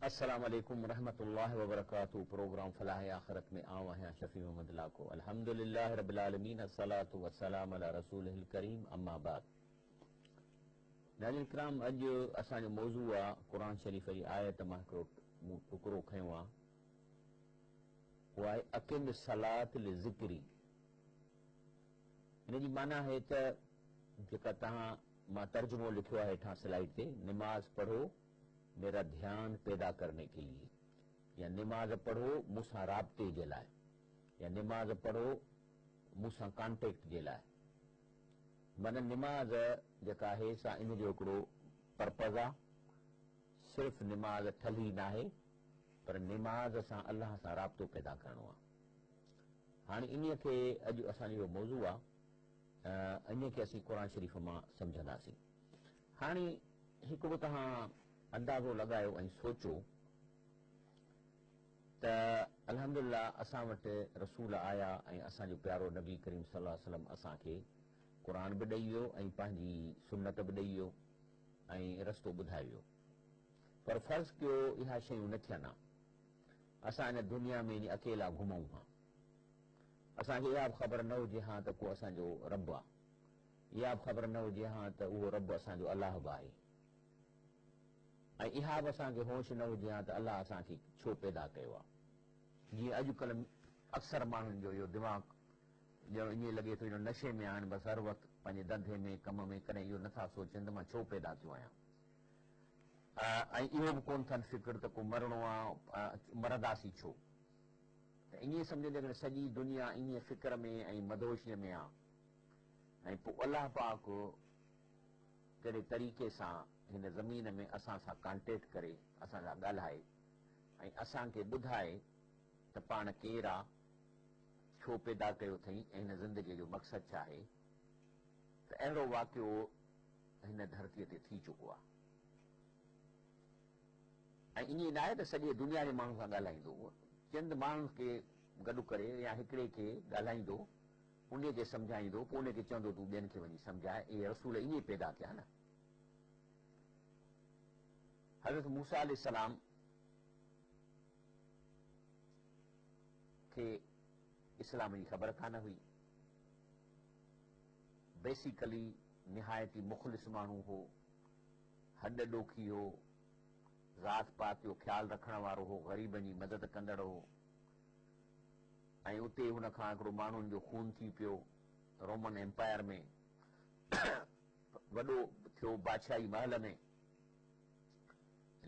السلام عليڪم ورحمة الله وبرڪاته پروگرام فلاح آخرت ۾ آئون آهيان شفيع محمد لاکو الحمد لله رب العالمين الصلوة والسلام علي رسوله الڪريم اما بعد ناظرين ڪرام اڄ اسان جو موضوع آ قرآن شريف جي آيت مان هڪڙو مون ٽڪرو کنيو آ اهو آهي اقم الصلاة لذڪري ان جي معنيٰ آهي ته جيڪا توهان مان ترجمو لکيو آهي هيٺان سلائيڊ تي نماز پڙهو ميرا ڌيان پيدا ڪرني ڪي ليي يا نماز پڙهو مون سان رابطي جي لاء يا نماز پڙهو مون سان ڪانٽيڪٽ جي لاء معنيٰ نماز جيڪا آهي سا ان جو هڪڙو پرپز آ صرف نماز ٺلهي ناهي پر نماز سان الله سان رابطو پيدا ڪرڻو آ هاڻي انهي کي اڄ اسان جو اهو موضوع آ انهي کي اسين قرآن شريف مان سمجهنداسين هاڻي هڪڙو توهان اندازو لڳايو ۽ سوچو ته الحمدلله اسان وٽ رسول آيا ۽ اسان جو پيارو نبي ڪريم صلي الله عليه وسلم اسان کي قرآن به ڏئي ويو ۽ پنهنجي سنت به ڏئي ويو ۽ رستو ٻڌائي ويو پر فرض ڪيو اها شيون نه ٿين ها اسان هن دنيا ۾ ائين اڪيلا گهمون ها اسان کي اها به خبر نه هجي ها ته ڪو اسان جو رب آ. اها به خبر نه هجي ها ته اهو رب اسان جو الله به آهي ۽ اها به اسان کي هوش نه هجي ها ته الله اسان کي ڇو پيدا ڪيو آهي. جيئن اڄڪلهه اڪثر ماڻهن جو اهو دماغ ڄڻ ائين لڳي ٿو ڄڻ نشي ۾ آهن بس هر وقت پنهنجي ڌنڌي ۾ ڪم ۾ ڪڏهن اهو نٿا سوچين ته مان ڇو پيدا ٿيو آهيان ۽ اهو به ڪونه ٿن فڪر ته ڪو مرڻو آهي مرنداسين ڇو ته ائين سمجهو جيڪڏهن سڄي دنيا ائين فڪر ۾ ۽ مدهوشيء ۾ آهي. ۽ پوء الله پاڪ ڪهڙي طريقي سان هن زمين ۾ اسان سان ڪانٽيڪٽ ڪري، اسان سان ڳالهائي ۽ اسان کي ٻڌائي ته پاڻ ڪير آ، ڇو پيدا ڪيو اٿئي ۽ هن زندگيء جو مقصد ڇا آهي ته اهڙو واقعو هن ڌرتيء تي ٿي چڪو آ. ۽ ائين ناهي ته سڄي دنيا جي ماڻهن سان ڳالهائيندو، چند ماڻهن کي گڏ ڪري يا هڪڙي کي ڳالهائيندو. انهيء کي سمجهائيندو، پوء ان کي چوندو تون ٻين کي وڃي سمجهاء، اهي رسول ائين ئي پيدا ٿيا نه. حضرت موسيٰ عليه السلام کي اسلام جي خبر ڪانه هئي. بيسيڪلي نهايت ئي مخلص ماڻهو هو، هڏ ڏوکي هو، ذات پات جو خيال رکڻ وارو هو، غريبن جي مدد ڪندڙ هو. ۽ اتي هن کان هڪڙو ماڻهن جو خون ٿي پيو. رومن ايمپائر ۾ وڏو ٿيو بادشاهي محل ۾،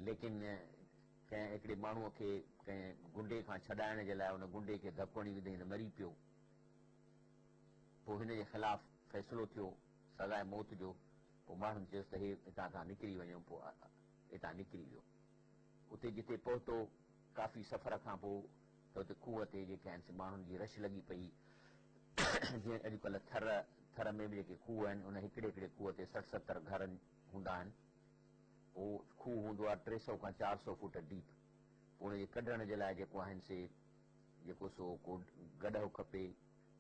ليڪن ڪنهن هڪڙي ماڻهوء کي ڪنهن گنڊي کان ڇڏائڻ جي لاء ان گنڊي کي ڌڪ هڻي وڌئين ته مري پيو. پوء هن جي خلاف فيصلو ٿيو سزاء موت جو. پوء ماڻهن چيس ته هي هتان کان نڪري وڃو، پوء هتان نڪري ويو. اتي جتي پهتو، ڪافي سفر کان پوء ته اتي کوهه تي جيڪي آهن سي ماڻهن جي رش لڳي پئي. جيئن اڄڪلهه ٿر ٿر ۾ به جيڪي کوهه آهن، ان هڪڙي هڪڙي کوهه تي 60 70 گهر هوندا آهن. اهو کوهه هوندو آهي 300 کان 400 فوٽ ڊيپ. پوء ان جي ڪڍڻ جي لاء جيڪو آهن سي جيڪو سو ڪو گڏهه کپي،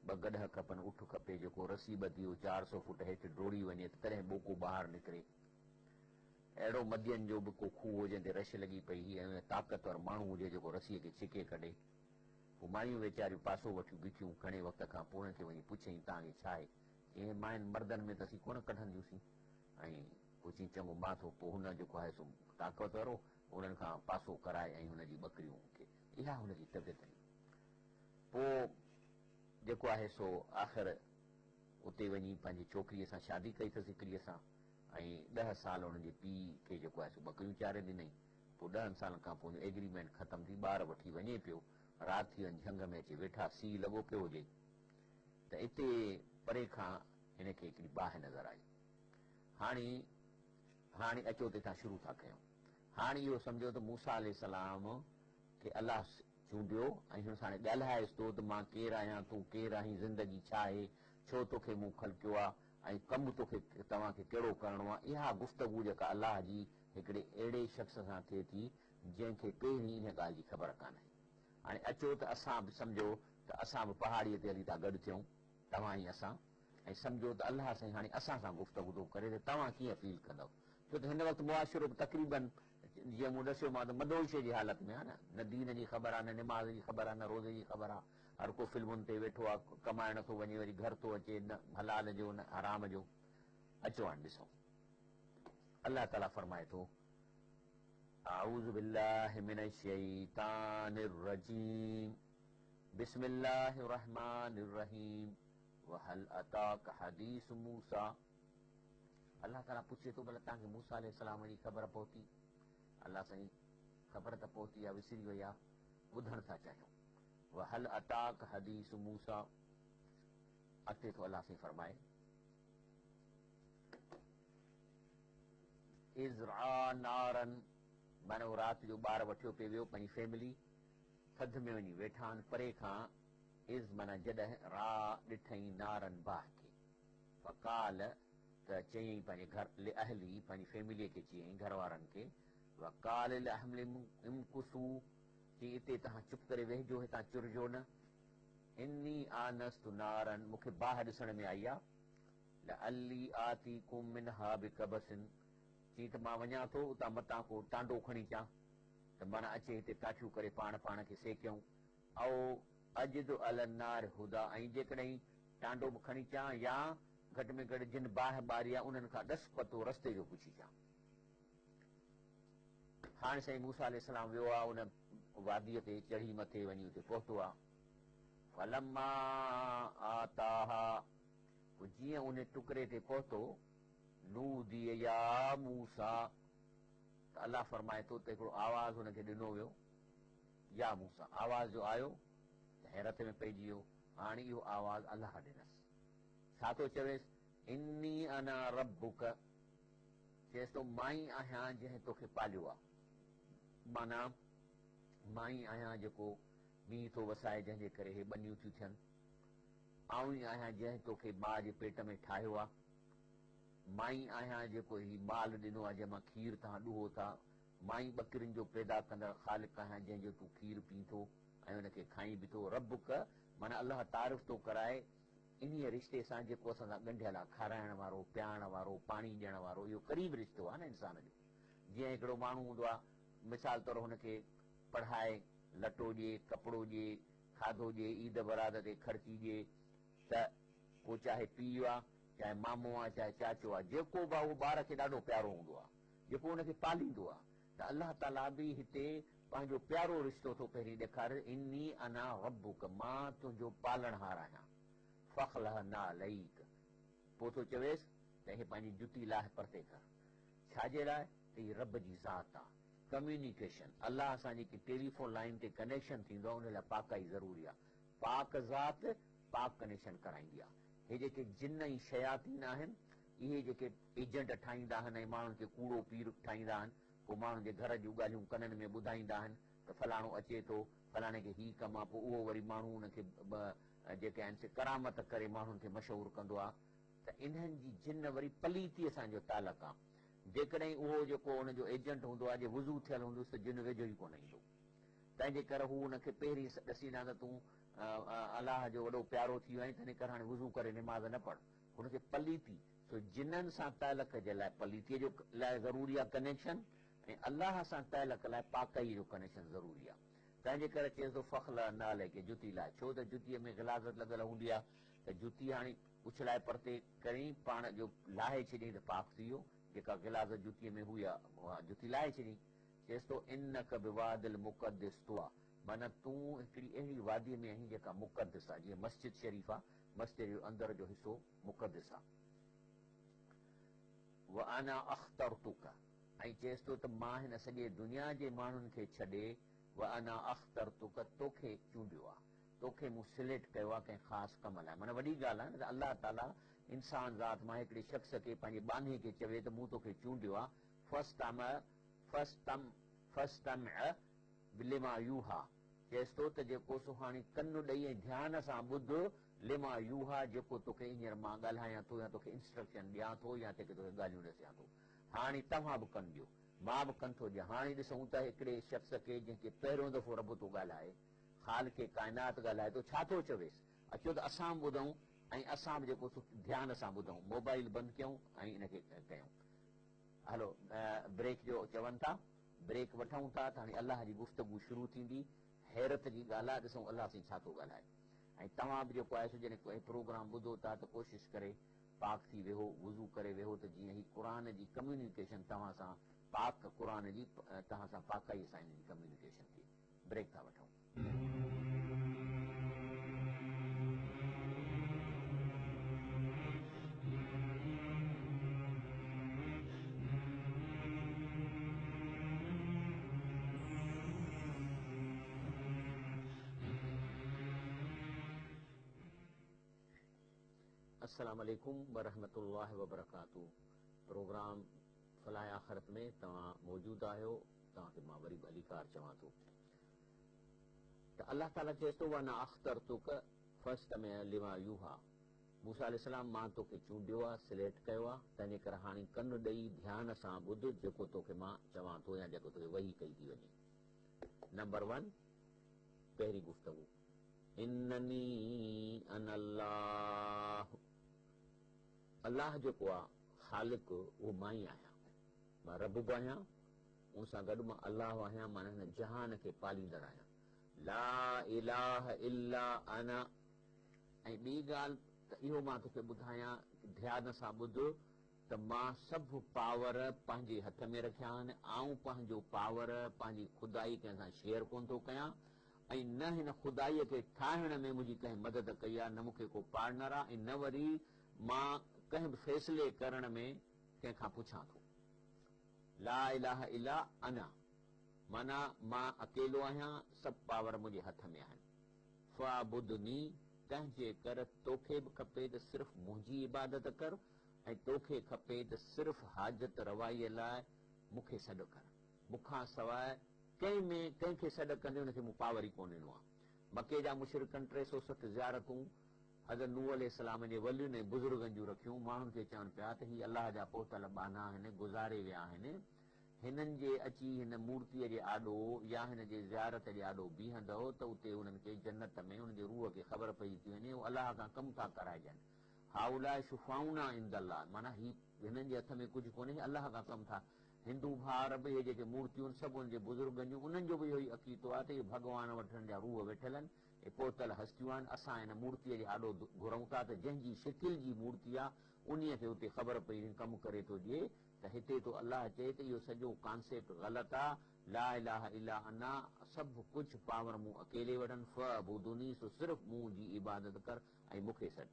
ٻه گڏهه کپن، اٺ کپي، جيڪو رسي ٻڌي اهو 400 فوٽ هيٺ ڊوڙي وڃي ته تڏهن ٻوڪو ٻاهر نڪري. اهڙو مدين جو به ڪو کوهه هو جنهن تي رش لڳي پئي هئي ۽ طاقتور ماڻهو هجي جيڪو رسيء کي ڇڪي ڪڍي. پوء مايون ويچاريون پاسو وٺيون بيٺيون. گهڻي وقت کان پوء انهن کي وڃي پڇيائين، توهان کي ڇا آهي؟ چيائين، ماين مردن ۾ ته اسين ڪونه ڪڍنديونسين. ۽ پوء چيائين، چڱو مان ٿو. پوء هن جيڪو آهي سو طاقتور هو، انهن کان پاسو ڪرائي ۽ هن جي ٻڪريون کي. اها هن جي طبيعت هئي. پوء جيڪو آهي سو آخر اتي وڃي پنهنجي ڇوڪريء سان شادي ڪئي اٿس هڪڙيء سان. ۽ ڏهه سال انهن جي پيء کي جيڪو آهي سو ٻڪريون چاري ڏنائين. پوء ڏهن سالن کان پوء ايگريمينٽ ختم ٿي ٻار وٺي وڃي پيو. رات ٿي وڃ جهنگ ۾ اچي ويٺا، سيء لڳو پيو هجي ته اتي پري کان هن کي هڪڙي باهه نظر آئي. هاڻي هاڻي اچو ته هتان شروع ٿا ڪيون. هاڻي اهو سمجهو ته موسيٰ عليه السلام کي الله چونڊيو ۽ هن ساڻ ڳالهائيس ٿو ته مان ڪير آهيان، تون ڪير آهين، زندگي ڇا آهي، ڇو توکي مون خلقيو آ، ۽ ڪم توکي توهان کي ڪهڙو ڪرڻو آهي، اها گفتگو جيڪا الله جي هڪڙي اهڙي شخص سان ٿئي ٿي جنهن کي پهرين ان ڳالهه جي خبر ڪانهي. هاڻي اچو ته اسان به سمجهو ته اسان به پهاڙيء تي هلي ٿا گڏ ٿيون، توهان ۽ اسان، ۽ سمجهو ته الله سائين هاڻي اسان سان گفتگو ٿو ڪري ته توهان ڪيئن فيل ڪندؤ؟ ڇو ته هن وقت معاشرو به تقريباً جيئن مون ڏسيومانء ته مدهوشيء جي حالت ۾ آ نه، نه دين جي خبر آ، نه نماز جي خبر آ، نه روزي جي خبر آ، هر ڪو فلمن تي ويٺو آ، ڪمائڻ ٿو وڃي وري گهر ٿو اچي، نه حلال جو نه حرام جو. اچو هاڻي ڏسون. الله تعاليٰ فرمائي ٿو، اعوذ بالله من الشيطان الرجيم بسم الله الرحمٰن الرحيم وهل اتاک حديث موسيٰ الله تعاليٰ پڇي ٿو ڀلا توهان کي موسيٰ عليه السلام جي خبر پهتي؟ الله سائين خبر ته پهتي آهي وسري وئي آهي ٻڌڻ ٿا چاهيون. وهل اتاک حديث موسيٰ اڳتي ٿو الله سائين فرمائي اذ رآ نارا معنيٰ هو رات جو ٻار وٺيو پئي ويو پنهنجي فيملي ٿڌ ۾ وڃي ويٺا آهن پري کان اذ معنيٰ جڏهن رآ ڏٺئين نارا باهه کي فقال ته چيائين پنهنجي گهر لأهله پنهنجي فيمليء کي چيائين گهر وارن کي وقال لاهلهم امڪثوا چيائين اتي توهان چپ ڪري ويهجو هتان چرجو نه اني آنست نارا مون کي باهه ڏسڻ ۾ آئي آ لعلي آتيڪم منها بقبس چيائين ته مان وڃان ٿو اتان متان ڪو ٽانڊو کڻي اچان ته معنيٰ اچي هتي ڪاٺيون ڪري پاڻ پاڻ کي سيڪيون او اجد علي النار هديٰ ۽ جيڪڏهن ٽانڊو به کڻي اچان يا گهٽ ۾ گهٽ جن باهه ٻاري آهي انهن کان ڏس پتو رستي جو پڇي اچان. هاڻ سائين موسيٰ عليه السلام ويو آهي ان واديء تي چڙهي مٿي وڃي اتي پهتو آهي. فلما آتاها پوء جيئن ان ٽڪري تي پهتو، نودي يا موسيٰ ته الله فرمائي ٿو ته هڪڙو آواز هن کي ڏنو ويو، يا موسيٰ آواز جو آيو ته حيرت ۾ پئجي ويو، هاڻي اهو آواز الله ڏنس. ڇا ٿو چويس؟ اني انا ربک، چيس ٿو مان ئي آهيان جنهن توکي پاليو آ. معنيٰ مان ئي آهيان جيڪو مينهن ٿو وسائي جنهن جي ڪري هي ٻنيون ٿيون ٿين. آئون ئي آهيان جنهن توکي ماء جي پيٽ ۾ ٺاهيو آ. مان ئي آهيان جيڪو هي مال ڏنو آ جنهن مان کير توهان ڏوهو ٿا. مان ئي ٻڪرين جو پيدا ڪندڙ خالق آهيان جنهن جو تون کير پين ٿو ۽ ان کي کائين به ٿو. ربک معنيٰ الله تعارف ٿو ڪرائي انهيء رشتي سان جيڪو اسان سان ڳنڍيل آهي، کارائڻ وارو، پيارڻ وارو، پاڻي ڏيڻ وارو، اهو قريب رشتو آهي نه انسان جو. جيئن هڪڙو ماڻهو هوندو آهي مثال طور هن کي پڙهائي، لٽو ڏئي، ڪپڙو ڏئي، کاڌو ڏئي، عيد براد تي خرچي ڏئي ته پوء چاهي پيء آهي، چاهي مامو آهي، چاهي چاچو آهي، جيڪو به آهي اهو ٻار کي ڏاڍو پيارو هوندو آهي. جيڪو ان کي پاليندو آهي ته الله تعاليٰ به هتي پنهنجو پيارو رشتو ٿو پهرين ڏيکاري اني انا ربک مان تنهنجو پالڻهار آهيان فاخلع نعليک پوء ٿو چويس ته هي پنهنجي جتي لاهه پرتي ڪر ڇا جي لاء ته هي رب جي ذات آهي ڪميونيڪيشن الله سان جيڪي ٽيليفون لائين تي ڪنيڪشن ٿيندو آهي ان لاء پاڪائي ضروري آهي پاڪ ذات پاڪ ڪنيڪشن ڪرائيندي آهي هي جيڪي جن ۽ شياطين آهن اهي جيڪي ايجنٽ ٺاهيندا آهن ۽ ماڻهن کي ڪوڙو پير ٺاهيندا آهن، پوء ماڻهن جي گهر جون ڳالهيون ڪنن ۾ ٻڌائيندا آهن ته فلاڻو اچي ٿو، فلاڻي کي هي ڪم آ، پوء اهو وري ماڻهو ان کي جيڪي آهن سي ڪرامت ڪري ماڻهن کي مشهور ڪندو آ ته انهن جي جن وري پليتيء سان جو تعلق آ. جيڪڏهن اهو جيڪو ان جو ايجنٽ هوندو آ جي وضو ٿيل هوندس ته جن ويجهو ئي ڪونه ايندو. تنهن جي ڪري هو ان کي پهرين ڏسيندا ته تون الله جو وڏو پيارو ٿي ويو آهين، تنهن ڪري هاڻي وضو ڪري نماز نه پڙهه. هن کي پليتي، سو جنن سان تعلق جي لاء پليتيء جو لاء ضروري آهي ڪنيڪشن ۽ الله سان تعلق لاء پاڪائيء جو ڪنيڪشن ضروري آهي. تنهن جي ڪري چئيس ٿو فخلع نعليڪ جتي لاهه ڇو ته جتيء ۾ غلاظت لڳل هوندي آهي ته جتي هاڻي اڇلائي پرتي ڪرين پاڻ جو لاهي ڇڏيائين ته پاڪ ٿي ويو جيڪا غلاظت جتيء ۾ هئي اها جتي لاهي ڇڏيائين. چئيس ٿو انک بواد المقدس طويٰ معنيٰ تون هڪڙي اهڙي واديء ۾ آهين جيڪا مقدس آهي جيئن مسجد شريف آهي مسجد جو اندر جو حصو مقدس آ. وانا اخترتک ۽ چيس ٿو ته مان هن سڄي دنيا جي ماڻهن کي ڇڏي وانا اخترتک توکي چونڊيو آ، توکي مون سليڪٽ ڪيو آ ڪنهن خاص ڪم لاء. معنيٰ وڏي ڳالهه آ نه ته الله تعاليٰ انسان ذات مان هڪڙي شخص کي پنهنجي ٻانهي کي چوي ته مون توکي چونڊيو آ فاستمع فاستمع لما يوحيٰ چيس ٿو ته جيڪو سو هاڻي ڪن ڏئي ۽ ڌيان سان ٻڌ، لما يوحيٰ جيڪو توکي هينئر مان ڳالهايان ٿو يا توکي انسٽرڪشن ڏيان ٿو يا جيڪي توکي ڳالهيون ڏسيان ٿو. هاڻي توهان به ڪن ڏيو. مان به ڪن ٿو ڏيان. هاڻي ڏسون ته هڪڙي شخص کي جنهن کي پهريون دفعو رب ٿو ڳالهائي، خالق ڪائنات ڳالهائي ٿو، ڇا ٿو چويس؟ اچو ته اسان به ٻڌون ۽ اسان به جيڪو سو ڌيان سان ٻڌون. موبائيل بند ڪيون ۽ ان کي ڪيون. هلو بريڪ جو چون ٿا. بريڪ وٺون ٿا ته هاڻي الله جي گفتگو شروع ٿيندي. حيرت جي ڳالهه آهي، ڏسون الله سائين ڇا ٿو ڳالهائي. ۽ توهان به جيڪو آهي سو جڏهن هي پروگرام ٻڌو ٿا ته ڪوشش ڪري پاڪ ٿي ويهو، وضو ڪري ويهو ته جيئن هي قرآن جي ڪميونيڪيشن توهان سان پاڪ قرآن جي توهان سان پاڪائي سان هن جي ڪميونيڪيشن ٿئي. بريڪ ٿا وٺون. السلام عليڪم ورحمة الله وبرڪاته پروگرام فلاح آخرت ۾ توهان موجود آهيو توهان کي مان وري ڀليڪار چوان ٿو ته الله تعالي چئي ٿو وانا اخترتک فاستمع لما يوحا موسيٰ عليه السلام مان توکي چونڊيو آ سليڪٽ ڪيو آ تنهنجي ڪري هاڻي ڪن ڏئي ڌيان سان ٻڌ جيڪو توکي مان چوان ٿو يا جيڪو توکي وحي ڪئي ٿي وڃي نمبر ون پهرين گفتگو انني انا الله الله جيڪو آ خالق اهو مان ئي آهيان مان رب به آهيان ان سان گڏ مان الله آهيان معنيٰ هن جهان کي پاليندڙ آهيان لا اله الا انا ۽ ٻي ڳالهه ته اهو مان توکي ٻڌايان ڌيان سان ٻڌ ته مان سڀ پاور پنهنجي هٿ ۾ رکيا آهن، آئون پنهنجو پاور، پنهنجي خدائي ڪنهن سان شيئر ڪونه ٿو ڪيان ۽ نه هن خدائيء کي ٺاهڻ ۾ منهنجي ڪنهن مدد ڪئي آهي، نه مون کي ڪو پارٽنر آهي ۽ نه وري مان ڪنهن به فيصلي ڪرڻ ۾ ڪنهن کان پڇان ٿو. لا اله الا انا معنيٰ مان اڪيلو آهيان، سڀ پاور منهنجي هٿ ۾ آهن. فاعبدني تنهنجي ڪر توکي به کپي ته صرف منهنجي عبادت ڪر ۽ توکي کپي ته صرف حاجت روائيء لاء مون کي سڏ ڪر. مون کان سواء ڪنهن ۾ ڪنهن کي سڏ ڪندين ان کي مون پاور ئي ڪونه ڏنو آهي. مڪي جا مشرڪن 360 زيارتون حضرت نوح عليه السلام جي ولين ۽ بزرگن جون رکيون، ماڻهن کي چون پيا ته هي الله جا پهتل ٻانها آهن، گذاري ويا آهن، هنن جي اچي هن مورتيء جي آڏو يا هن جي زيارت جي آڏو بيهندؤ ته اتي انهن کي جنت ۾ انهن جي روح کي خبر پئجي ٿي وڃي، هو الله کان ڪم ٿا ڪرائجن. هؤلاء شفعاؤنا عند الله معنيٰ هي هنن جي هٿ ۾ ڪجهه ڪونهي، هي الله کان ڪم ٿا. هندو ڀائر به اهي جيڪي مورتيون آهن سڀ انهن جي بزرگن جون، انهن جو به اهو ئي عقيدو آهي ته اهي ڀڳوان وٽ هنن جا روح ويٺل آهن، اهي پهتل هستيون آهن، اسان هن مورتيء جي آڏو گهرون ٿا ته جنهن جي شڪل جي مورتي آهي انهيء کي اتي خبر پئي وڃي ڪم ڪري ٿو ڏئي ته هتي ٿو الله چئي ته اهو سڄو ڪانسيپٽ غلط آ، لا اله الا انا، سڀ ڪجهه پاور مون اڪيلي وٽ آهن، فاعبدني سو صرف مون جي عبادت ڪر ۽ مون کي سڏ،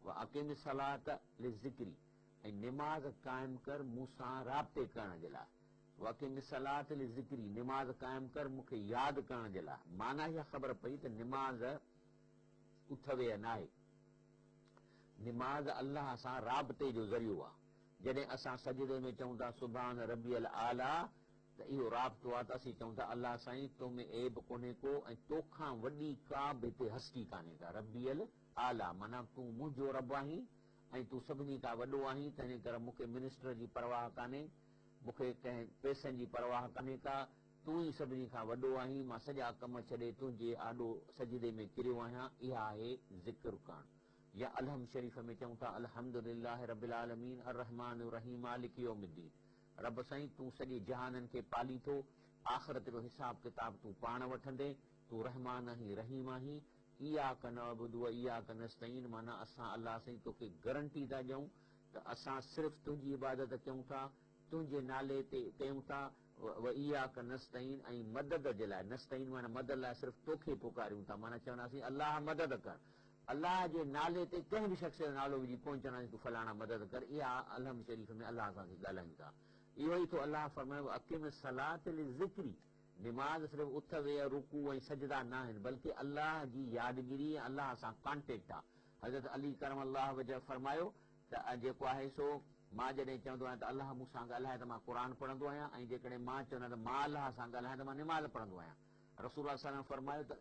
واقم الصلوة لذڪري ۽ نماز قائم ڪر مون سان رابطي ڪرڻ جي لاء، واقم الصلوة لذڪري نماز قائم ڪر مون کي ياد ڪرڻ جي لاء، معنيٰ اها خبر پئي ته نماز اٿ ويهه ناهي، نماز الله سان رابطي جو ذريعو آ. جڏهن اسان سجدي ۾ چئون ٿا سبحان ربي الاعليٰ ته اهو رابطو آهي ته اسين چئون ٿا الله سائين تو ۾ عيب ڪونهي ڪو ۽ توکان وڏي ڪا به هتي هستي ڪانهي ڪا ربي الاعليٰ معنيٰ تون منهنجو رب آهين ۽ تون سڀني کان وڏو آهين تنهنجي ڪري مون کي منسٽر جي پرواهه ڪانهي مون کي ڪنهن پئسن جي پرواهه ڪانهي ڪا تون ئي سڀني کان وڏو آهين مان سڄا ڪم ڇڏي تنهنجي آڏو سجدي ۾ ڪريو آهيان اها آهي ذڪر ڪرڻ. يا الحمد شريف ۾ چئون ٿا الحمد لله رب العالمين الرحمٰن الرحيم مالڪ يوم الدين رب سائين تون سڄي جهانن کي پالين ٿو آخرت جو حساب ڪتاب تون پاڻ وٺندين تون رحمان آهين رحيم آهين اياڪ نعبد و اياڪ نستعين معنيٰ اسان الله سائين توکي گرنٽي ٿا ڏيون ته اسان صرف تنهنجي عبادت ڪيون ٿا تنهنجي نالي تي ڪيون ٿا و اياڪ نستعين ۽ مدد جي لاء نستعين معنيٰ مدد لاء صرف توکي پڪاريون ٿا معنيٰ چونداسين الله مدد ڪر الله جي نالي تي ڪنهن به شخص جو نالو وجهي ڪونه چونداسين تون فلاڻا مدد ڪر اها الحمد شريف ۾ الله سان اسين ڳالهايون ٿا اهو ئي ٿو الله فرمائي واقم الصلوة لذڪري نماز صرف اٿ ويهه رڪوع ۽ سجدا ناهن بلڪه الله جي يادگيري ۽ الله سان ڪانٽيڪٽ آ حضرت علي ڪرم الله وجهه فرمايو ته جيڪو آهي سو مان جڏهن چوندو آهيان ته الله مون سان ڳالهائي ته مان قرآن پڙهندو آهيان ۽ جيڪڏهن مان چوندو آهيان ته مان الله سان ڳالهايان ته مان نماز پڙهندو آهيان. رسول الله صلعم فرمايو ته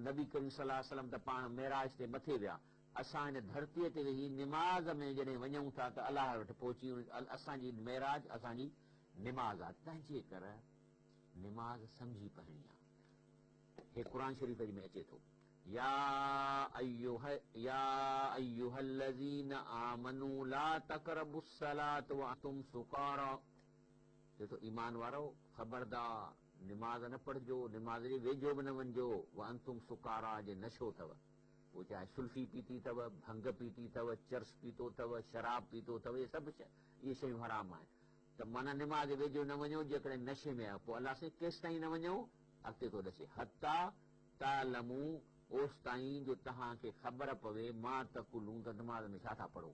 نبي ڪريم صلي الله عليه وسلم ته پاڻ معراج تي مٿي ويا، اسان هن ڌرتيء تي ويهي نماز ۾ جڏهن وڃون ٿا ته الله وٽ پهچي اسان جي معراج اسان جي نماز آهي، تنهنجي ڪر نماز سمجهي پڙهڻي آهي. هي قرآن شريف ۾ اچي ٿو. يا ايها الذين آمنوا لا تقربوا الصلاة وانتم سڪارا. چئي ٿو، ايمان وارؤ! خبردار! نماز نه پڙهجو، نماز جي ويجهو به نه وڃجو، وانتم سڪاريٰ جي نشو اٿو، پوء چاهي سلفي پيتي اٿو، ڀنگ پيتي اٿو، چرس پيتو اٿو، شراب پيتو اٿو، اهي سڀ اهي شيون حرام آهن ته معنيٰ نماز جي ويجهو نه وڃو جيڪڏهن نشي ۾ آهيو، پوء الله سائين ڪيستائين نه وڃو؟ اڳتي ٿو ڏسي، حتيٰ تعلموا اوستائين جو توهان کي خبر پوي، ما تقولون ته نماز ۾ ڇا ٿا پڙهو.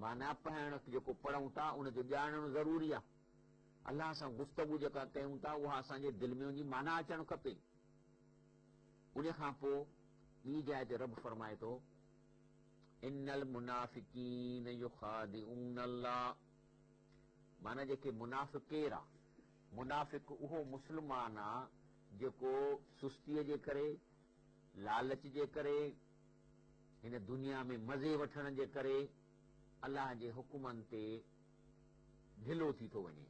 معنيٰ پڙهڻ جيڪو پڙهون ٿا ان جو ڄاڻڻ ضروري آهي. الله سان گفتگو جيڪا ڪيون ٿا اها اسان جي دل ۾ ان جي معنيٰ اچڻ کپي. ان کان پوء ٻي جاء تي رب فرمائي ٿو ان المنافقين يخادعون الله معنيٰ جيڪي منافق ڪير آ؟ منافق اهو مسلمان آ جيڪو سستيء جي ڪري، لالچ جي ڪري، هن دنيا ۾ مزي وٺڻ جي ڪري الله جي حڪمن تي ڍلو ٿي ٿو وڃي.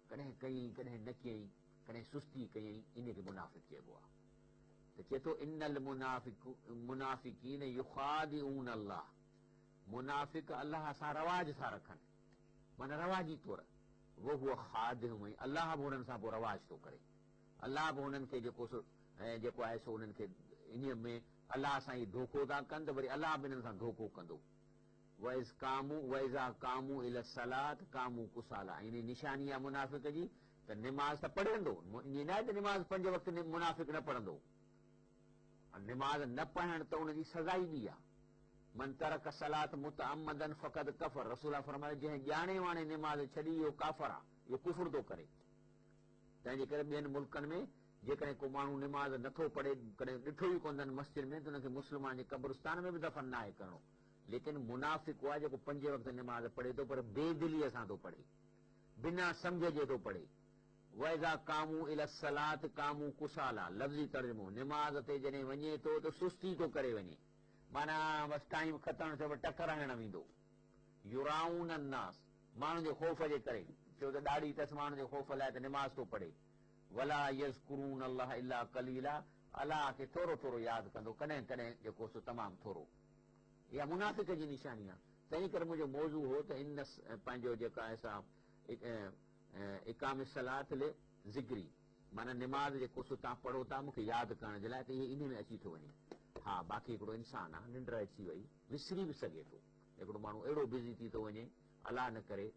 ڪڏهن ڪيائين ڪڏهن نه ڪيائين، ڪڏهن سستي ڪيائين، انهي کي منافق چئبو آهي. ته چئي ٿو ان المنافقين يخادعون الله منافق الله سان رواج ٿا رکن معنيٰ رواجي طور وهو خادعهم ۽ الله به انهن سان پوء رواج ٿو ڪري. الله به انهن کي جيڪو سو جيڪو آهي سو انهن کي انهيء ۾ الله سان ئي ڌوڪو ٿا ڪن ته وري الله به انهن سان ڌوڪو ڪندو. واذ قاموا واذا قاموا الي الصلوة قاموا ڪساليٰ ۽ انهيء نشاني آهي منافق جي ته نماز ته پڙهندو ائين ناهي ته نماز پنج وقت منافق نه پڙهندو نماز نه پڙهڻ ته ان جي سزا ئي ٻي آهي. من ترڪ الصلوة متعمدا فقد ڪفر رسول الله فرمايو جنهن ڄاڻي واڻي نماز ڇڏي اهو ڪافر آهي اهو ڪفر ٿو ڪري. تنهن جي ڪري ٻين ملڪن ۾ جيڪڏهن ڪو ماڻهو نماز نه ٿو پڙهي، ڪڏهن ڏٺو ئي ڪونه اٿن مسجد ۾ ته ان کي مسلمان جي قبرستان ۾ به دفن ناهي ڪرڻو. ليڪن منافق اهو آهي جيڪو پنج وقت نماز پڙهي ٿو پر بي دليء سان ٿو پڙهي، بنا سمجهه جي ٿو پڙهي. واذا قاموا الي الصلوة قاموا ڪساليٰ، لفظي ترجمو، نماز تي جڏهن وڃي ٿو ته سستي ٿو ڪري وڃي، معنيٰ بس ٽائيم ختم ٿيو بس ٽڪر هڻڻ ويندو. يراؤن الناس، ماڻهن جي خوف جي ڪري، ڇو ته ڏاڙهي اٿس ماڻهن جي خوف لاء ته نماز ٿو پڙهي. ولا يذڪرون الله الا قليلا، الله کي ٿورو ٿورو ياد ڪندو، ڪڏهن ڪڏهن جيڪو سو تمام ٿورو. اها منافق جي نشاني آهي. تنهن ڪري منهنجو موضوع هو ته ان پنهنجو جيڪا آهي سا اقام الصلوة لذڪري معنيٰ نماز جيڪو سو توهان پڙهو ٿا مون کي ياد ڪرڻ جي لاء ته اهي انهي ۾ اچي ٿو وڃي. ها باقي هڪڙو انسان آهي ننڊ اچي وئي وسري به سگهي ٿو. هڪڙو ماڻهو اهڙو بزي ٿي ٿو وڃي الله نه ڪري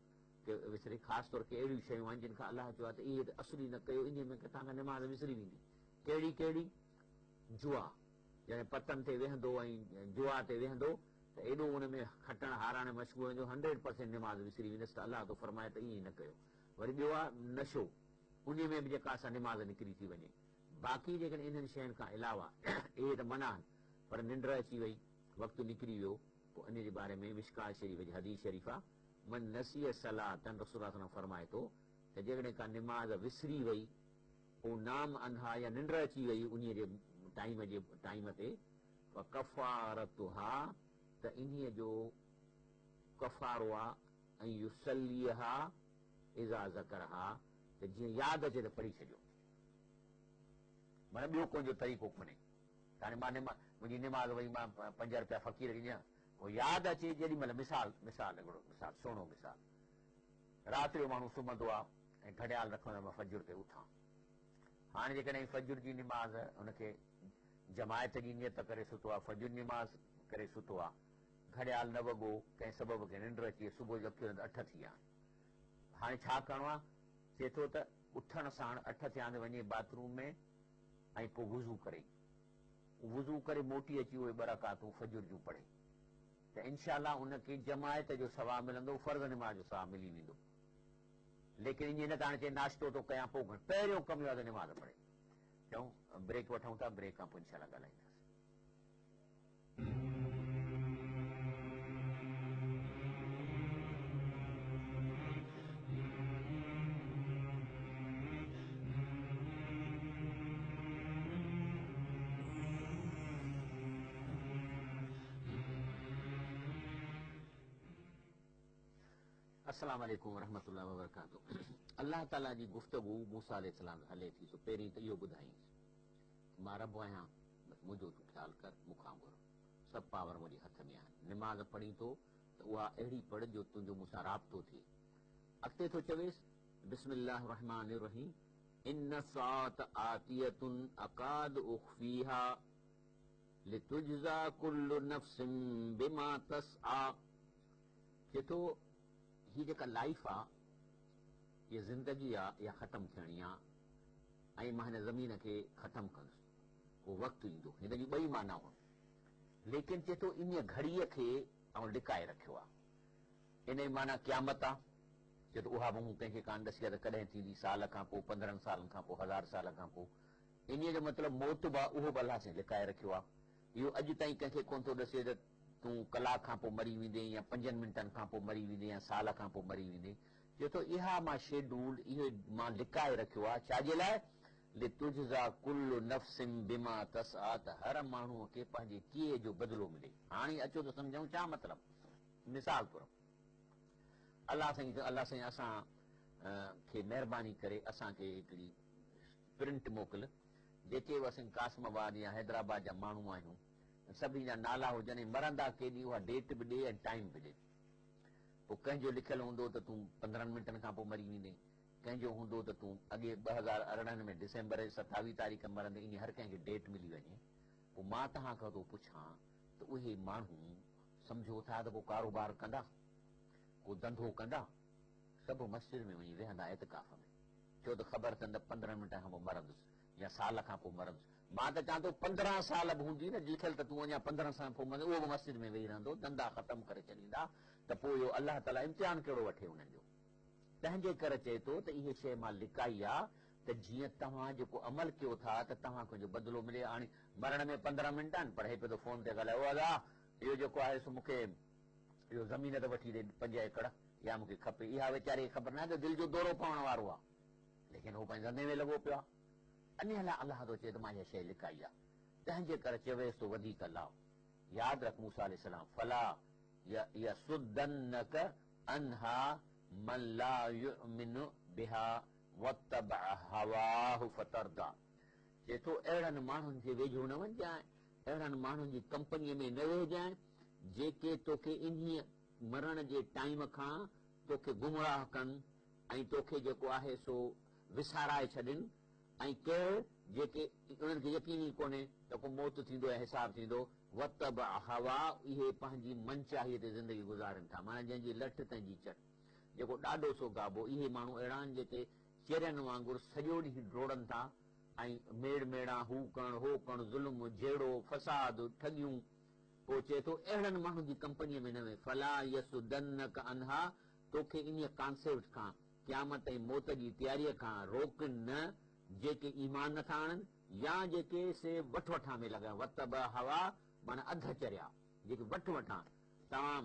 ڪي وسري خاص طور ڪي اهڙيون شيون آهن جن کان الله چيو آهي ته اهي ته اصل ئي نه ڪيو انهي ۾ ڪٿان کان نماز وسري ويندي ڪهڙي ڪهڙي جوا جڏهن پتن تي ويهندو ۽ جوا تي ويهندو ته ايڏو ان ۾ کٽڻ هارائڻ ۾ مشغول جو هنڊريڊ پرسينٽ نماز وسري ويندس ته الله ٿو فرمائي ته ائين نه ڪيو وري ٻيو آهي نشو انهي ۾ به جيڪا سا نماز نڪري ٿي وڃي باقي جيڪڏهن انهن شين کان علاوه اهي ته منع آهن پر ننڊ اچي وئي وقت نڪري ويو پوء ان جي باري ۾ مشڪوة شريف جي حديث شريف آ، من نسي صلاة رسول الله صلي الله عليه وسلم فرمائي ٿو ته جيڪڏهن ڪا نماز وسري وئي او نام عنها يا ننڊ اچي وئي انهيء جي ٽائيم جي ٽائيم تي فڪفارتها ته انهيء جو ڪفارو آ ان يصليها اذا ذڪرها ته جيئن ياد اچي ته پڙهي ڇڏيو معنيٰ ٻيو ڪنهن جو طريقو ڪونهي. هاڻي مان نما منهنجي نماز وئي مان پنج رپيا فقير کي ڏيان پوء ياد اچي جيڏي مهل مثال مثال هڪڙو مثال سهڻو مثال رات جو ماڻهو سمهندو آ ۽ گهڙيال رکندو آ مان فجر تي اٿان هاڻي جيڪڏهن فجر جي نماز هن کي جماعت جي نيت ڪري ستو آ فجر نماز ڪري ستو آ گهڙيال نه وڳو ڪنهن سبب کي ننڊ اچي وئي صبح جو اکيون اٺ ٿي ويا هاڻي ڇا ڪرڻو آ چئي ٿو ته اٿڻ ساڻ اٺ ٿيا ته وڃي باٿ روم ۾ ۽ پوء وضو ڪري وضو ڪري موٽي اچي اهي ٻه رڪعتون فجر جون پڙهي ته انشاء الله ان کي جماعت جو ثواب ملندو فرض نماز جو ثواب ملي ويندو ليڪن ائين نه ته هاڻي چئي ناشتو ٿو ڪيان پوء گهڻ پهريون ڪم اهو آهي ته نماز پڙهي چئون بريڪ وٺون ٿا بريڪ کان پوء انشاء الله ڳالهائينداسين. السلام عليڪم ورحمة الله وبرڪاته الله تعالي جي گفتگو موسيٰ عليه السلام سان هلي ٿي سو پهرين ته اهو ٻڌائينس ته مان رب آهيان بس منهنجو تون خيال ڪر مون کان گهر سڀ پاور منهنجي هٿ ۾ آهن نماز پڙهين ٿو ته اها اهڙي پڙهه جو تنهنجو مون سان رابطو ٿئي اڳتي ٿو چويس بسم الله الرحمٰن الرحيم ان الساعة آتية اڪاد اخفيها لتجزا ڪل نفس بما تسعيٰ چئي ٿو هي جيڪا لائيف آ هيء زندگي آ اها ختم ٿيڻي آ ۽ مان هن زمين کي ختم ڪندس ڪو وقت ايندو هن جون ٻئي معنائون ليڪن چئي ٿو انهيء گهڙيء کي آئون لڪائي رکيو آ ان جي معنيٰ قيامت آ. چئي ٿو اها به مون ڪنهن کي ڪانه ڏسي آ ته ڪڏهن ٿيندي، سال کان پوء، 15 سالن کان پوء، 1000 سال کان پوء. انهيء جو مطلب موت به آ، اهو به الله سائين لڪائي رکيو آ. اهو اڄ تائين ڪنهن کي ڪونه ٿو ڏسي ته تون ڪلاڪ کان پوء مري ويندين يا پنجن منٽن کان پوء مري ويندين يا سال کان پوء مري ويندين. چئي ٿو اها مان شيڊول، اهو مان لڪائي رکيو آ، ڇا جي لاء؟ لتجزا ڪل نفس بما تسعيٰ ته هر ماڻهوء کي پنهنجي ڪيئي جو بدلو ملي. هاڻي اچو ته سمجهون ڇا مطلب؟ مثال طور الله سائين الله سائين اسان کي مهرباني ڪري اسان کي هڪڙي پرنٽ موڪل جيڪي به اسين قاسم آباد يا حيدرآباد جا ماڻهو آهيون سڀني جا نالا هجن ۽ مرندا ڪيڏي اها ڊيٽ به ڏي ۽ ٽائيم به ڏي پوء ڪنهن جو لکيل هوندو ته تون 15 منٽن کان پوء مري ويندين ڪنهن جو هوندو ته تون اڳي 2018 ۾ ڊسمبر جي 27 تاريخ مرندين ائين هر ڪنهن کي ڊيٽ ملي وڃي پوء مان توهان کان ٿو پڇان ته اهي ماڻهو سمجهو ٿا ته ڪو ڪاروبار ڪندا، ڪو ڌنڌو ڪندا، سڀ مسجد ۾ وڃي ويهندا اعتڪاف ۾، ڇو ته خبر اٿن ته 15 منٽن کان پوء مرندس يا سال کان پوء مرندس. مان ته چوان ٿو 15 سال به هوندي نه لکيل ته تون اڃا 15 سالن پوء مرندين، اهو به مسجد ۾ ويهي رهندو، ڌنڌا ختم ڪري ڇڏيندا ته پوء اهو الله تعاليٰ امتحان ڪهڙو وٺي انهن جو. تنهنجي ڪري چئي ٿو ته اهي شيء مان لڪائي آ ته جيئن توهان جيڪو عمل ڪيو ٿا ته توهان کي ان جو بدلو ملي. هاڻي مرڻ ۾ 15 منٽ آهن پر هي پيو ٿو فون تي ڳالهائي، او ادا! اهو جيڪو آهي سو مون کي اهو زمين ته وٺي ڏي پنج ايڪڙ اها مون کي کپي. اها ويچاري کي خبر ناهي ته دل جو دورو پوڻ وارو آهي. ليڪن هو پنهنجي ڌنڌي ۾ لڳو پيو آهي. انهيء لاء الله ٿو چئي ته مان اها شيء لڪائي آهي. تنهن جي ڪري چويس ٿو وڌيڪ الله ياد رک موسيٰ عليه السلام فلا يصدنک عنها من لا يؤمن بها واتبع هواه فترديٰ چئي ٿو اهڙن ماڻهن کي ويجهو نه وڃجانء اهڙن ماڻهن جي ڪمپنيء ۾ نه ويهجانء، جيڪي توکي انهيء مرڻ جي ٽائيم کان توکي گمراهه ڪن ۽ توکي جيڪو آهي سو وسارائي ڇڏين ۽ ڪي جيڪي انهن کي يقين ئي ڪونهي ته ڪو موت ٿيندو يا حساب ٿيندو، واتبع هوا اهي پنهنجي من چاهيء تي زندگي گذارين ٿا، معنيٰ جنهن جي لٺ تنهن جي چٺ، جيڪو ڏاڍو سو گابو، اهي ماڻهو اهڙا آهن جيڪي چرين وانگر سڄو ڏينهن ڊوڙن ٿا ۽ ميڙ ميڙان، هو ڪرڻ، هو ڪرڻ، ظلم، جهيڙو، فساد، ٺڳيون. پوء چئي ٿو، اهڙن ماڻهن جي ڪمپنيء ۾ نه ويهه، فلا يصدنک عنها، توکي انهيء ڪانسيپٽ کان، قيامت ۽ موت جي تياريء کان، روڪن نه، جيڪي ايمان نه ٿا آڻن، يا جيڪي سي وٺ وٺان ۾ لڳا، واتبع هوا، معنيٰ اڌ چريا، جيڪي وٺ وٺان، توهان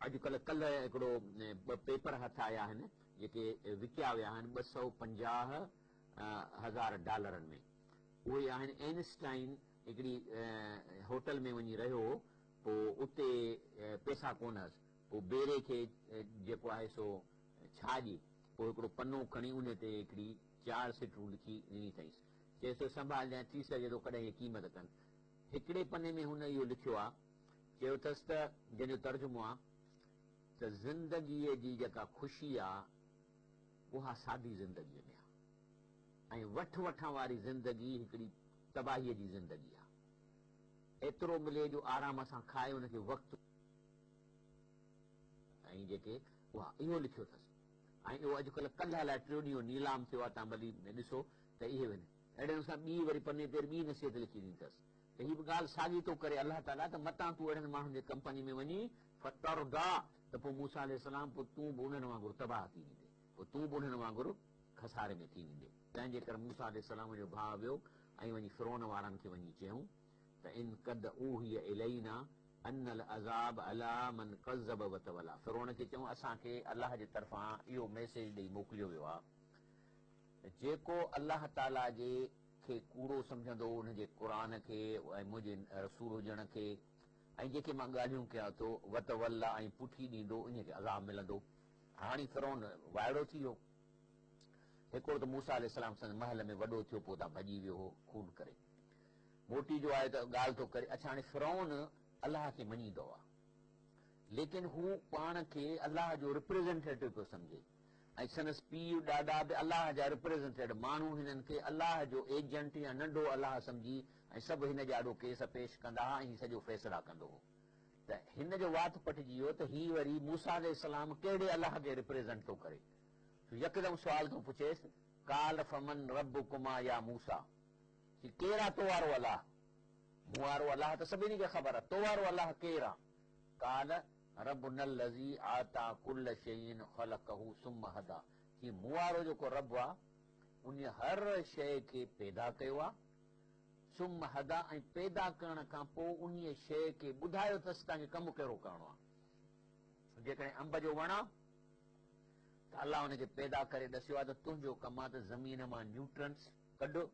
اڄڪلهه ڪلهه هڪڙو ٻه پيپر هٿ آيا آهن، جيڪي وڪيا ويا آهن 250 هزار ڊالرن ۾. اهي آهن اينسٽائن هڪڙي هوٽل ۾ وڃي رهيو هو پوء اتي پئسا ڪونه هئس پوء بيري کي جيڪو آهي سو ڇا ڏي پوء هڪڙو پنو کڻي ان تي هڪڙي چار سٽون لکي ڏني اٿائينس چيس ته سنڀالجانء ٿي سگهي ٿو ڪڏهن هي قيمت ڪن هڪڙي پني ۾ هن اهو لکيو آ چيو اٿس ته جنهن جو ترجمو آ ته زندگيء جي جيڪا خوشي آ اها سادي زندگيء ۾ آ ۽ وٺ وٺان واري زندگي هڪڙي تباهيء جي زندگي آ. ايترو ملي جو آرام سان کائي ان کي وقت ۽ جيڪي اها اهو لکيو اٿس ۽ اهو اڄڪلهه ڪلهه الائي ٽيون ڏينهن اهو نيلام ٿيو آ تان ڀلي ڏسو ته اهي وڃ اهڙي نموني سان ٻي وري پني تي ٻي نصيحت لکي ڏني اٿس ته هي به ڳالهه ساڳي ٿو ڪري الله تعاليٰ ته متان تون اهڙن ماڻهن جي ڪمپني ۾ وڃين فتردا ته پوء موسيٰ عليه السلام پوء تون به انهن وانگر تباهه ٿي ويندين، پوء تون به انهن وانگر خساري ۾ ٿي ويندين. تنهن جي ڪري موسيٰ عليه السلام جو ڀاء ويو ۽ وڃي فرعون وارن کي وڃي چيائون ته ان قد اوحي الينا ان العذاب علي من ڪذب وتولي فرعون کي چيائون اسان کي الله جي طرفان اهو ميسيج ڏئي موڪليو ويو آهي ته جيڪو الله تعاليٰ جي کي ڪوڙو سمجهندو ان جي قرآن کي ۽ منهنجي رسول هجڻ کي ۽ جيڪي مان ڳالهيون ڪيان ٿو، وتولّا ۽ پٺي ڏيندو، انهيء کي عذاب ملندو. هاڻي فرعون وائڙو ٿي ويو. هڪڙو ته موسيٰ عليه السلام سندس محل ۾ وڏو ٿيو، پوء اتان ڀڄي ويو هو، خون ڪري. موٽي جو آيو ته ڳالهه ٿو ڪري. اڇا هاڻي فرعون الله کي مڃيندو آ، ليڪن هو پاڻ کي الله جو رپريزنٽيٽو پيو سمجهي. ۽ سندس پيء ڏاڏا به الله جا رپريزنٽيڊ ماڻهو هنن کي الله جو ايجنٽ يا ننڍو الله سمجهي ۽ سڀ هن جي آڏو ڪيس پيش ڪندا ها ۽ هي سڄو فيصلا ڪندو هو ته هن جو وات پٽجي ويو ته هي وري موسيٰ عليه السلام ڪهڙي الله کي رپريزنٽ ٿو ڪري سو يڪدم سوال ٿو پڇيس قال فمن ربڪما يا موسيٰ چي ڪير آ تو وارو الله مون وارو الله ته سڀني کي خبر آ تو وارو الله ڪير آ قال ربنا الذي اعطي ڪل شيء خلقه ثم هدي چي مون وارو جيڪو رب آ انهي هر شيء کي پيدا ڪيو آ ثم هدي ۽ پيدا ڪرڻ کان پوء انهي شيء کي ٻڌايو اٿس توهان کي ڪم ڪهڙو ڪرڻو آ جيڪڏهن انب جو وڻ آ ته الله ان کي پيدا ڪري ڏسيو آ ته تنهنجو ڪم آ ته زمين مان نيوٽرنٽس ڪڍ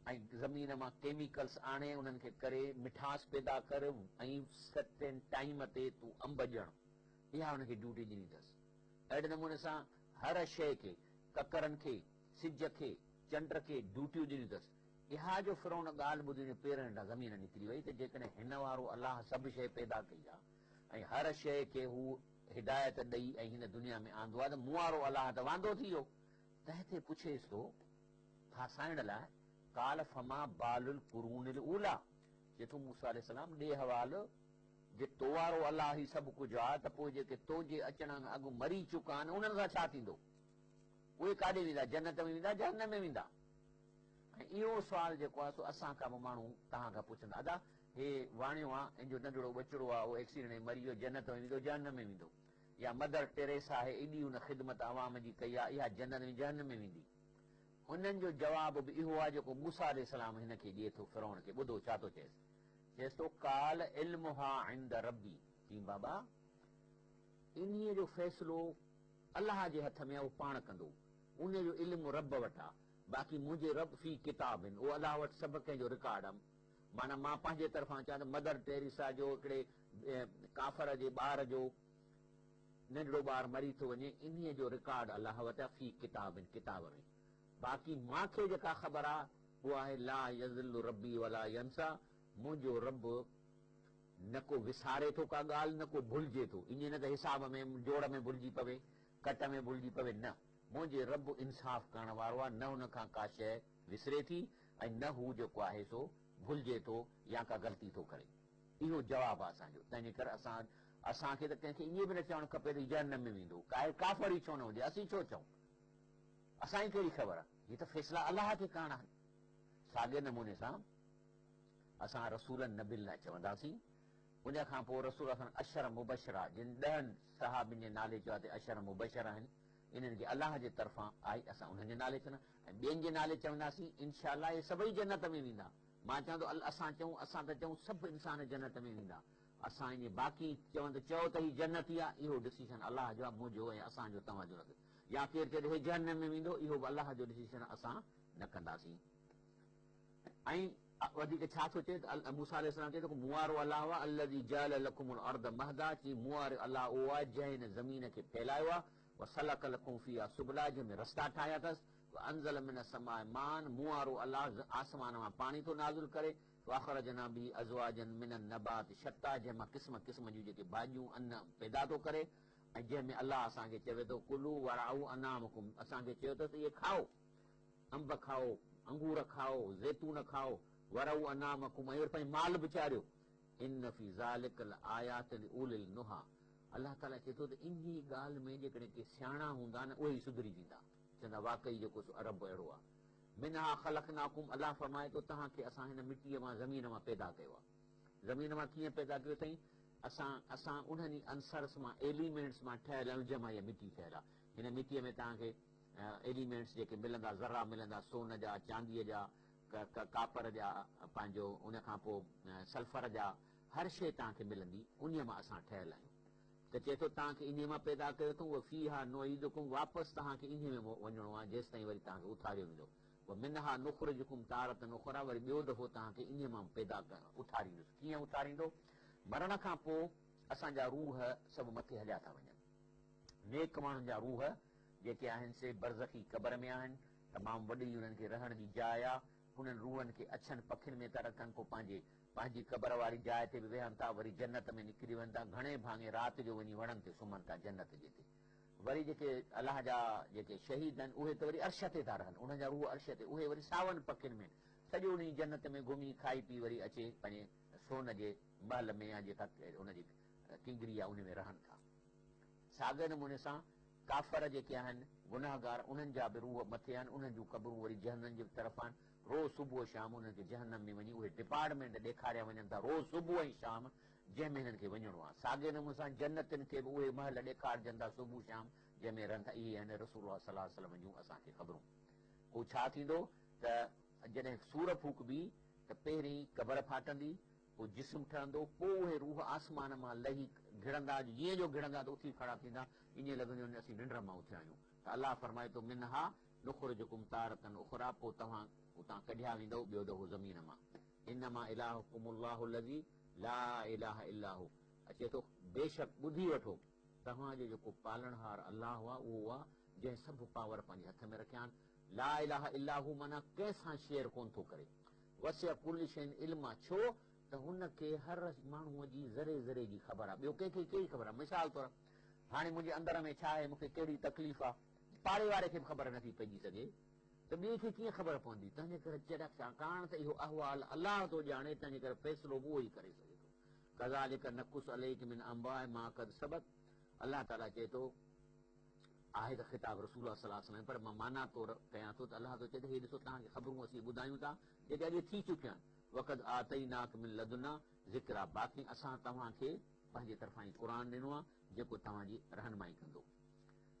۽ زمين مان ڪيميڪلس آڻي انهن کي ڪري مٺاس پيدا ڪر ۽ سرٽين ٽائيم تي تون انب ڄڻ. اها ان کي ڊيوٽي ڏني اٿس. اهڙي نموني سان هر شيء کي، ڪڪرن کي، سج کي، چنڊ کي ڊيوٽيون ڏنيون اٿس. اها جو فرعون ڳالهه ٻڌي ان جي پيرن هيٺان زمين نڪري وئي ته جيڪڏهن هن وارو الله سڀ شيء پيدا ڪئي آهي ۽ هر شيء کي هو هدايت ڏئي ۽ هن دنيا ۾ آندو آهي ته مون وارو الله ته واندو ٿي ويو. تنهن تي پڇيس ٿو. ڦاسائڻ لاء، قال فما بال القرون الاوليٰ، چئي ٿو موسيٰ عليه السلام ڏي حوال، جي تو وارو الله هي سڀ ڪجهه آ ته پوء جيڪي تو جي اچڻ کان اڳ مري چڪا آهن انهن سان ڇا ٿيندو؟ اهي ڪاڏي ويندا؟ جنت ۾ ويندا جهنم ۾ ويندا؟ ۽ اهو سوال جيڪو آ سو اسان کان به ماڻهو توهان کان پڇندا ادا هي واڻيو آ ان جو ننڍڙو ٻچڙو آ اهو ايڪسيڊنٽ ۾ مري ويو جنت ۾ ويندو جهنم ۾ ويندو؟ يا مدر ٽيريسا آهي ايڏي ان خدمت عوام جي ڪئي آ اها جنت ۾ جهنم ۾ ويندي؟ انهن جو جواب به اهو آهي جيڪو موسيٰ عليه السلام هن کي ڏئي ٿو فرعون کي، ٻڌو ڇا ٿو چئيس، چئيس ٿو قال علمها عند ربي، چيائين بابا انهيء جو فيصلو الله جي هٿ ۾ آهي اهو پاڻ ڪندو، انهيء جو علم رب وٽ آهي، باقي منهنجي رب في ڪتاب اهو الله وٽ سڀ ڪنهن جو رڪارڊ آهي، معنيٰ مان پنهنجي طرفان چوان ته مدر ٽيريسا جو هڪڙي ڪافر جي ٻار جو ننڍڙو ٻار مري ٿو وڃي انهيء جو رڪارڊ الله وٽ آ في ڪتاب ڪتاب ۾ باقي مان کي جيڪا خبر آ اها آهي لا يضل ربي ولا ينسيٰ منهنجو رب نه ڪو وساري ٿو ڪا ڳالهه نه ڪو ڀلجي ٿو ائين نه ته حساب ۾ جوڙ ۾ ڀلجي پوي ڪٽ ۾ ڀلجي پوي نه منهنجي رب انصاف ڪرڻ وارو آ نه ان کان ڪا شيء وسري ٿي ۽ نه هو جيڪو آهي سو ڀلجي ٿو يا ڪا غلطي ٿو ڪري. اهو جواب آهي اسان جو، تنهنجي ڪري اسان اسان کي ته ڪنهن کي ائين به نه چوڻ کپي ته هي جهنم ۾ ويندو، ڪاهي ڪافر ئي ڇو نه هجي، اسين ڇو چئون؟ اسان کي ڪهڙي خبر آهي؟ هي ته فيصلا الله کي ڪرڻا آهن. ساڳئي نموني سان اسان رسولن نبين لاء چونداسين، ان کان پوء رسول الله عشر مبشرا جن ڏهن صحابين جي نالي چيو آهي ته عشر مبشر آهن، انهن کي الله جي طرفان آهي، اسان انهن جي نالي چوندا ۽ ٻين جي نالي چونداسين، انشاء الله اهي سڀئي جنت ۾ ويندا. مان چوان ٿو اسان چئون اسان ته چئون سڀ انسان جنت ۾ ويندا اسان ائين باقي چون ته چئو ته هي جنتي آ اهو ڊسيشن الله جو آ منهنجو ۽ اسان جو توهان جو نه يا ڪير چئي ته هي جهنم ۾ ويندو اهو به الله جو ڊسيشن اسان نه ڪنداسين ۽ وڌيڪ ڇا ٿو چئي ته موسيٰ عليه السلام چئي ٿو مون وارو الله آ الذي جعل لڪم الارض مهدا چي مون وارو الله اهو آ جنهن هن زمين کي ڦهلايو آ وسلڪ لڪم فيها سبلا جنهن ۾ رستا ٺاهيا اٿس وانزل من السماء ماء مون وارو الله آسمان مان پاڻي ٿو نازل ڪري، فاخرجنا به ازواجا من النبات شتيٰ جنهن مان قسم قسم جون جيڪي ڀاڄيون ان پيدا ٿو ڪري ۽ جنهن ۾ الله اسان کي چوي ٿو ڪلوا ورعوا انعامڪم اسان کي چيو اٿس ته اهي کائو انب کائو انگور کائو زيتون کائو ورعوا انعامڪم ۽ وري پنهنجو مال به چاريو ان في ذلک لآيات لاولي النهي الله تعاليٰ چئي ٿو ته انهي ڳالهه ۾ جيڪڏهن ڪي سياڻا هوندا نه اهي ئي سڌري ويندا. چوندا واقعي جيڪو سو رب اهڙو آهي. منها خلقناڪم الله فرمائي ٿو توهان کي اسان هن مٽيء مان زمين مان پيدا ڪيو آهي. زمين مان ڪيئن پيدا ڪيو اٿئين؟ اسان اسان انهن ئي عنصرس مان Elements مان ٺهيل آهيون جنهن مان هيء مٽي ٺهيل آهي. هن مٽيء ۾ توهان کي Elements جيڪي ملندا ذرا ملندا سون جا، چانديء جا، ڪاپر جا، پنهنجو ان کان پوء سلفر جا هر شيء توهان کي ملندي انهيء مان اسان ٺهيل آهيون. ته چئي ٿو توهان کي انهيء مان پيدا ڪيو اٿئون، وفيها نعيدڪم واپس توهان کي انهيء ۾ وڃڻو آهي جيستائين وري توهان کي اٿاريو ويندو، ومنها نخرجڪم تارة اخريٰ وري ٻيو دفعو توهان کي انهيء مان پيدا اٿاريندس. ڪيئن اٿاريندو؟ مرڻ کان پوء اسان جا روح سڀ مٿي هليا ٿا وڃن. نيڪ ماڻهن جا روح جيڪي آهن سي برزخي قبر ۾ آهن، تمام وڏي انهن کي رهڻ جي جاء آهي، انهن روحن کي اڇن پکين ۾ ٿا رکن، پوء پنهنجي پنهنجي قبر واري جاء تي به ويهن ٿا، وري جنت ۾ نڪري وڃن ٿا، گهڻي ڀاڱي رات جو وڃي وڻن تي سمهن ٿا جنت جي تي. وري جيڪي الله جا جيڪي شهيد آهن اهي ته وري عرش تي ٿا رهن، انهن جا روح عرش تي، اهي وري ساون پکين ۾ آهن. سڄو ڏينهن جنت ۾ گهمي کائي پي وري اچي پنهنجي سون جي محل ۾ يا جيڪا ان جي ڪنگري آهي ان ۾ رهن ٿا. ساڳئي نموني سان ڪافر جيڪي آهن گنهگار انهن جا به روح مٿي آهن، انهن جون قبرون وري جهنم جي طرف آهن. روز صبح شام انهن کي جهنم ۾ وڃي اهي ڊپارٽمينٽ ڏيکاريا وڃن ٿا روز صبح ۽ شام جنهن ۾ هنن کي وڃڻو آهي. ساڳئي نموني سان جنتين کي به اهي محل ڏيکارجن ٿا صبح شام جنهن ۾ رهن ٿا. اهي آهن رسول الله صلي الله عليه وسلم جون اسان کي خبرون. پوء ڇا ٿيندو ته جڏهن سور ڦوڪبي ته پهرين قبر ڦاٽندي، پوء جسم ٺهندو، پوء اهي روح آسمان مان لهي گهڙندا، جيئن جو گهڙندا ته اٿي کڙا ٿيندا، ائين لڳندو ڄڻ اسين ننڊ مان اٿيا آهيون. ته الله فرمائي ٿو، منها نخرجڪم تارة اخريٰ پوء توهان اتان ڪڍيا ويندؤ ٻيو دفعو زمين مان. انما الهڪم الله الذي لا اله الا هو اچي ٿو، بيشڪ ٻڌي وٺو توهان جو جيڪو پالڻهار الله آهي اهو آهي جنهن سڀ پاور پنهنجي هٿ ۾ رکيا آهن، لا اله الا هو معنيٰ ڪنهن سان شيئر ڪونه ٿو ڪري، وسع ڪل شيء علما ڇو ته هن کي هر ماڻهوء جي ذري ذري جي خبر آهي، ٻيو ڪنهن کي ڪهڙي خبر آهي، مثال طور هاڻي منهنجي اندر ۾ ڇا آهي، مون کي ڪهڙي تڪليف آهي، پاڙي واري کي به خبر نٿي پئجي سگهي ته ٻئي کي ڪيئن خبر پوندي، تنهنجي ڪري چڙڪ ڇاڪاڻ ته اهو احوال الله ٿو ڄاڻي، تنهنجي ڪري فيصلو به اهو ئي ڪري سگهي ٿو. ڪذالڪ نقص عليڪ من انباء ما قد سبق الله تعاليٰ چئي ٿو، آهي ته خطاب رسول الله صلي الله عليه وسلم پر مان معنيٰ طور ڪيان ٿو ته الله ٿو چئي ته هي ڏسو توهان کي خبرون اسين ٻڌايون ٿا جيڪي اڳي ٿي چڪيون آهن، وقد آتيناڪ من لدنا ذڪرا باقي اسان توهان کي پنهنجي طرفان هي قرآن ڏنو آهي جيڪو توهان جي رهنمائي ڪندو.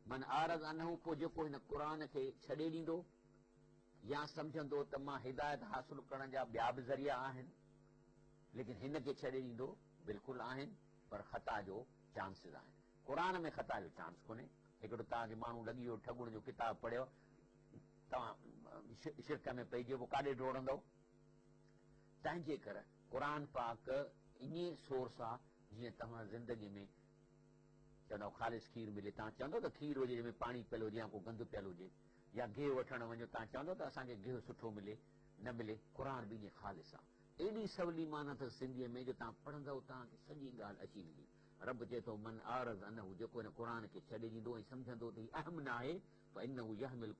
من اعرض عنه پوء جيڪو هن قرآن کي ڇڏي ڏيندو يا سمجهندو ته مان هدايت حاصل ڪرڻ جا ٻيا به ذريعا آهن ليڪن هن کي ڇڏي ڏيندو بلڪل آهن پر خطا جو چانسز آهن قرآن ۾ خطا جو چانس ڪونهي هڪڙو توهان کي ماڻهو لڳي ويو ٺڳڻ جو ڪتاب پڙهيو توهان شرڪ ۾ پئجي ويو پوء ڪاڏي ڊوڙندؤ تنهنجي ڪر قرآن پاڪ ائين سورس آ جيئن توهان زندگي ۾ چوندؤ خالص کير ملي، توهان چوندؤ ته کير هجي جنهن ۾ پاڻي پيل هجي يا ڪو گند پيل هجي يا گيهه وٺڻ وڃو توهان چوندؤ ته اسان کي گيهه سٺو ملي نه ملي، قرآن به ائين خالص آ. ايڏي سولي معنيٰ اٿس سنڌيء ۾ جو توهان پڙهندؤ توهان کي سڄي ڳالهه اچي ويندي. رب چئي ٿو من اعرض عنه جيڪو هن قرآن کي ڇڏي ڏيندو ۽ سمجهندو ته هي اهم ناهي فانه يحمل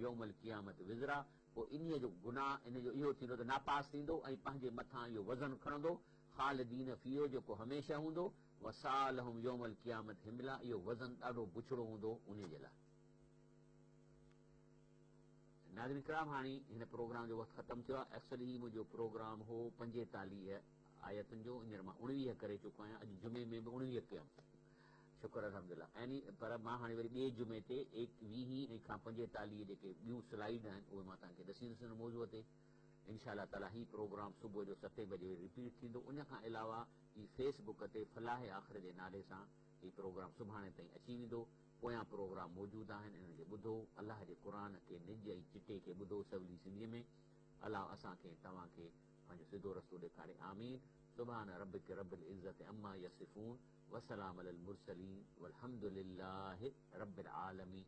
يوم القيامة وزرا پوء انهيء جو گناهه ان جو اهو ٿيندو ته ناپاس ٿيندو ۽ پنهنجي مٿان اهو وزن کڻندو خالدين فيه جيڪو هميشه هوندو وساء لهم يوم القيامة حملا اهو وزن ڏاڍو بڇڙو هوندو انهي جي لاء. ناظرين ڪرام هاڻي هن پروگرام جو وقت ختم ٿيو آهي ايڪچوئلي هي منهنجو پروگرام هو 45 آيتن جو هينئر مان 19 ڪري چڪو آهيان اڄ جمعي ۾ به 19 ڪيم شڪر الحمدلله يعني پر مان هاڻي وري ٻئي جمعي تي ايڪويهين ۽ کان 45 جيڪي ٻيون سلائيڊ آهن اهي مان توهان کي ڏسيندس ان موضوع تي انشاء الله تعالي هي پروگرام صبح جو ستين بجي وري رپيٽ ٿيندو ان کان علاوه هي فيس بڪ تي فلاح آخر جي نالي سان هي پروگرام سڀاڻي تائين اچي ويندو. پويان پروگرام موجود آهن انهن کي ٻڌو. الله جي قرآن کي نج ۽ چٽي کي ٻڌو سولي سنڌيء ۾. الله اسان کي ۽ توهان کي پنهنجو سڌو رستو ڏيکاري آمين. سبحان ربک رب العزة عما يصفون وسلام علي المرسلين والحمد لله رب العالمين.